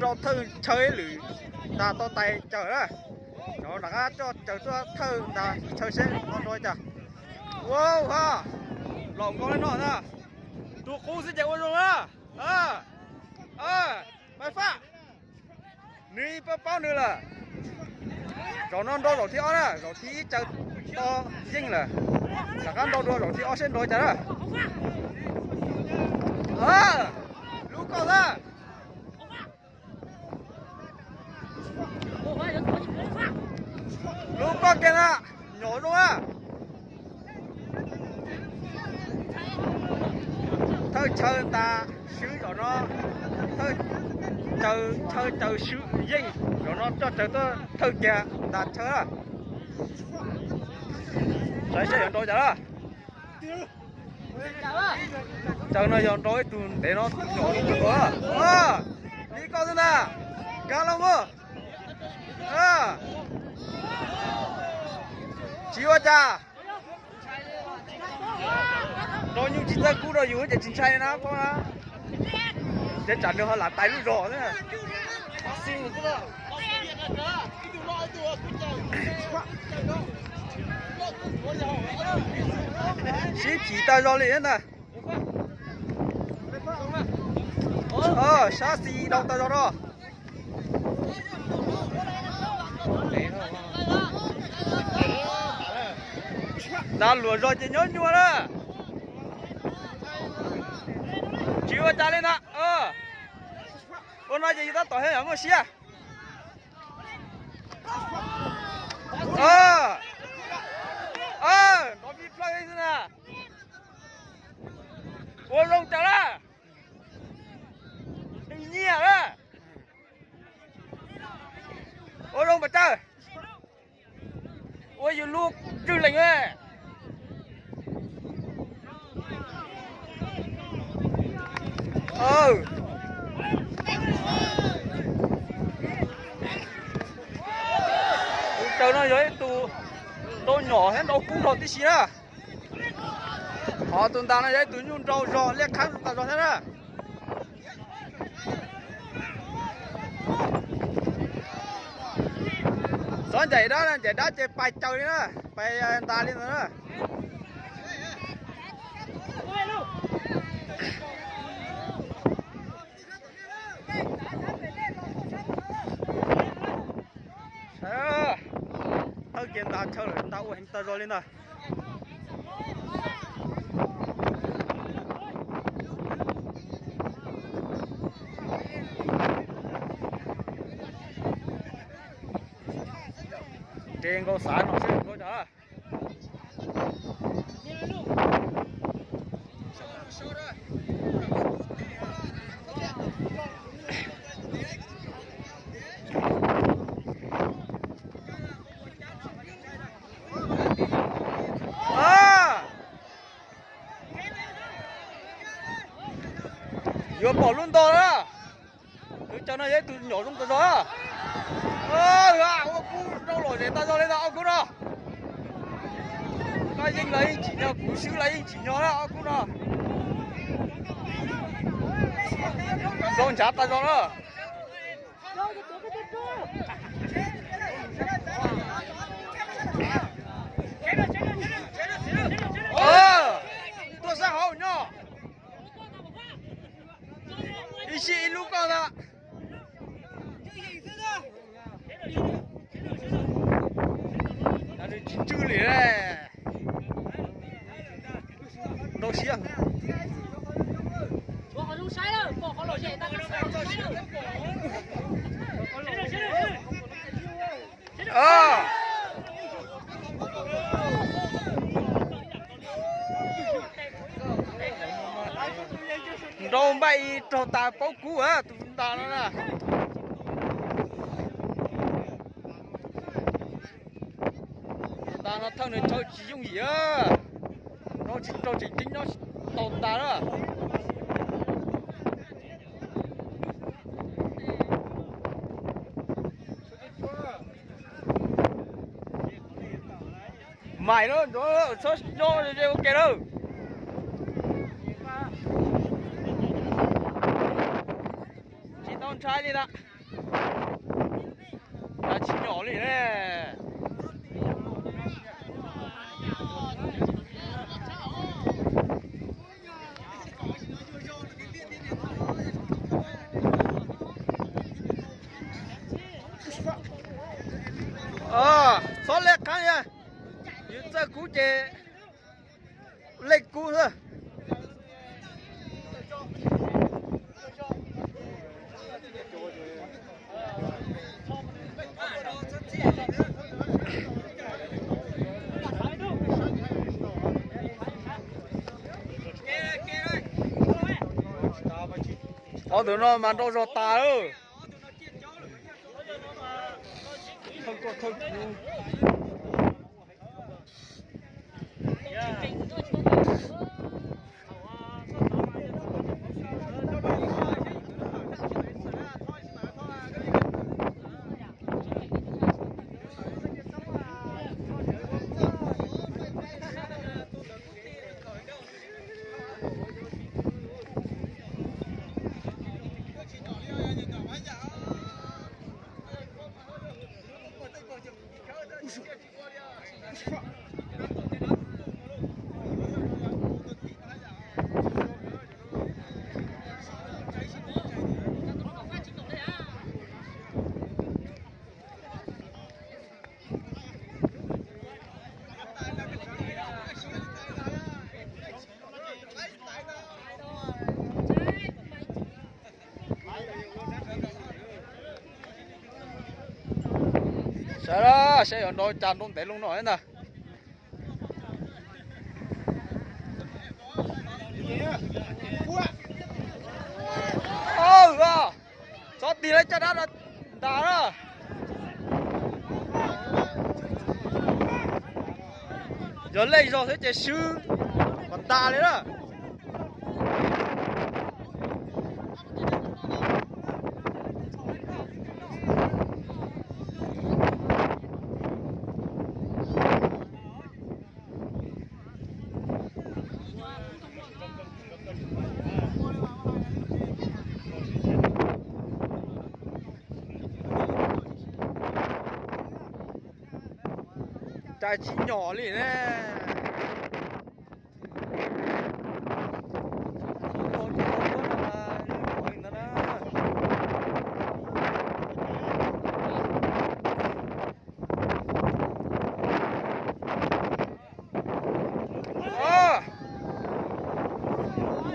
Rau thawj chaw ib lwm, ntas tau tais caws na. Cov nram qab coj caws tuaj thawj ntas chaw seb no nrau li cas. Ua ha, laus nkaus li no na. Tus qub xwb ces ua zoo na. Maiv Faj, nws paub paub nws lawm. Zaum no nrau zaum thib ob na, zaum thib ib caws to yeej lawm. Rov qab nrau dua zaum thib ob seb nrau li cas na. Lub koj xwb. Lub koj kiag na, nyom zoo na. Thawj chaw ntas swb zaum no, thawj chaw swb yeej zaum no coj caws tuaj thawj kiag ntas chaw. Saib seb yuav nrau cas na. Caws no yog nrau ib tug ntev no, nyom zoo kawg nkaus. Li koj xwb ntag, kab loj mus. Tsis ua cas. Nrau nyuj tsis txawj kub rau yus ces tsis ntshai na, paub na. Ces tsam nws ho lam tais lub zog xwb. Sib chim tag zog li ntag. Sab xis dau tag zog no. Ntas luam zog ces nyob nyuaj na. Tsis ua cas li ntag. Ua no ces yus tab tom he muaj siab. Nrov pib plawg xwb na. Ua zoo cas lawm. Nyiam lawm. Ua zoo pes tsawg. Ua yus lub tswj lees. Tus caws no yog ib tug nrau nyom thiab nrau kub zog tib si na. Ho tus ntas no yog ib tug nyuj nrau zog liab qhab tas zog thiab na. Txhob ncaim dab, ncaim dab ces pais caws li na, pais ntas li ntawd na. Thawj kiag ntas chaw lawm, ntas ua heev tas zog li ntag. Nres nkaus xav no seb nkaus cas. Yuav pom lub nto na. Tus caws no yog ib tug nyom zoo tas zog. Ua kub rau lom zem tas zog li ntag ob kub no. Koj yeej los yeej tsim nyog, kuv swb los yeej tsim nyog na ob kub no. Zoo ntshav tas zog na. Tuaj sab hauv nyob. Ib sij ib lub koj ntag. Nws tsis ntswj li. Nrau siab. Nrau npaij raug tas paub kub tus ntas no na. Ntas no thawj nws chaw tsis yooj yim, nrau tsis rau tseem ceeb nyob tsis tau ntas na. Maim lawm, txhob nyob ze ua ke lawm. Tsis tau Tag li ntag. Tag tsis nyom li ne. Txhob lej qab, yog yus txawj kub ces lej kub xwb. Ob tug no mas nrau zog tas lawm. Saib, saib yuav nrau cas nrau ntev loo no ntag. Txhob tig lawv caj dab no ntas na. Yog lej zog xwb ces swb mas ntas li na. Cas tsis nyom li ne.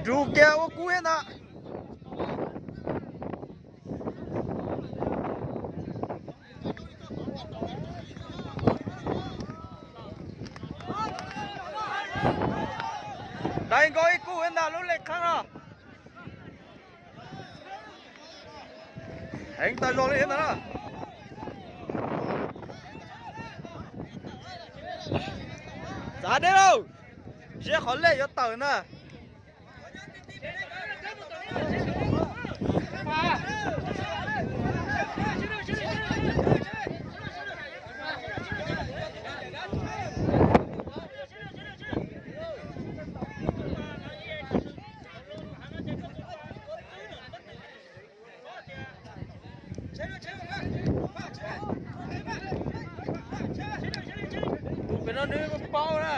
Nrug kiag ua kub thiab ntag. Dai nkaus ib kub ntag lub lej qhab no. Heev tag zog li ntag na. Txav deb lauj, ziab qhov lej yuav tawm ntag. Tus pem no nws paub na.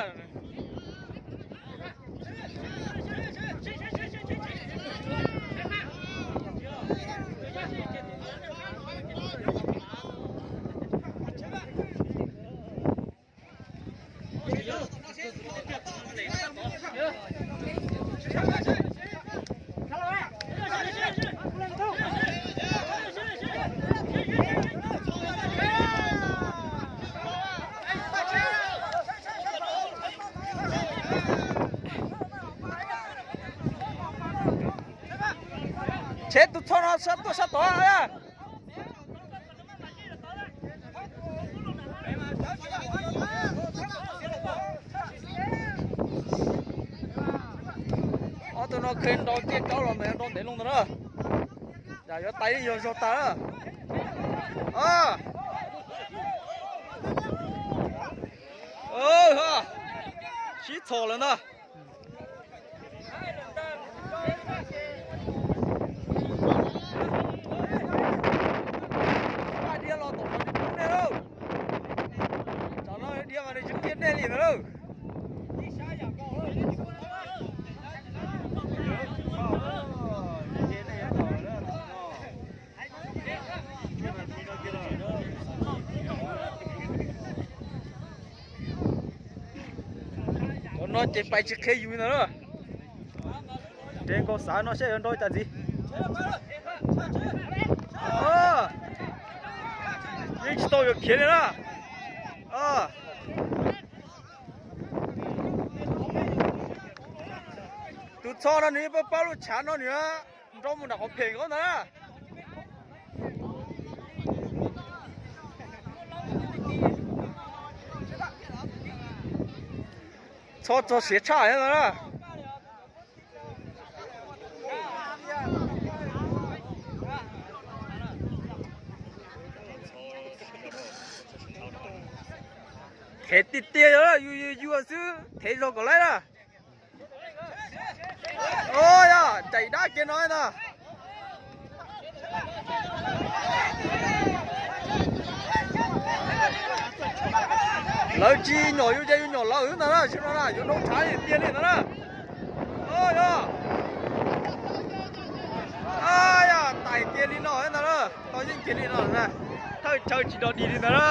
Tsheb tus txho no sab tuaj sab tod. Ob tug no kheev nrau tiaj kaub los mas nrau ntev loo ntawd na. Yam yuav tais yog zog tas na. Sib txhom lawm ntag. Ntawd lawm. Ua no ces pais tsis qhia yus ntag na. Ces nkaus xav no saib yuav nrau cas ntxiv. Yeej tsis tau yuav khiav li na. Tus txho no nws pab pab lub tshav no nws nrau mus nram qhov phem ntag na. Txho txog siav tshaj ntag na. Thev tiag tiag, yus yus yus xwb thev zog kom laib na. Yog caim dab kiag no na. Lawv tsis nyom yus ces yus nyom lawv xwb ntag na, tam sim no na yuav nrau tshav tiag tiag li ntag na. Yog, yog tais kiag li no ntag na, tau yeej kiag li no na, thawj chaw tsis dog dig li ntag na,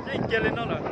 yeej kiag li no lawm.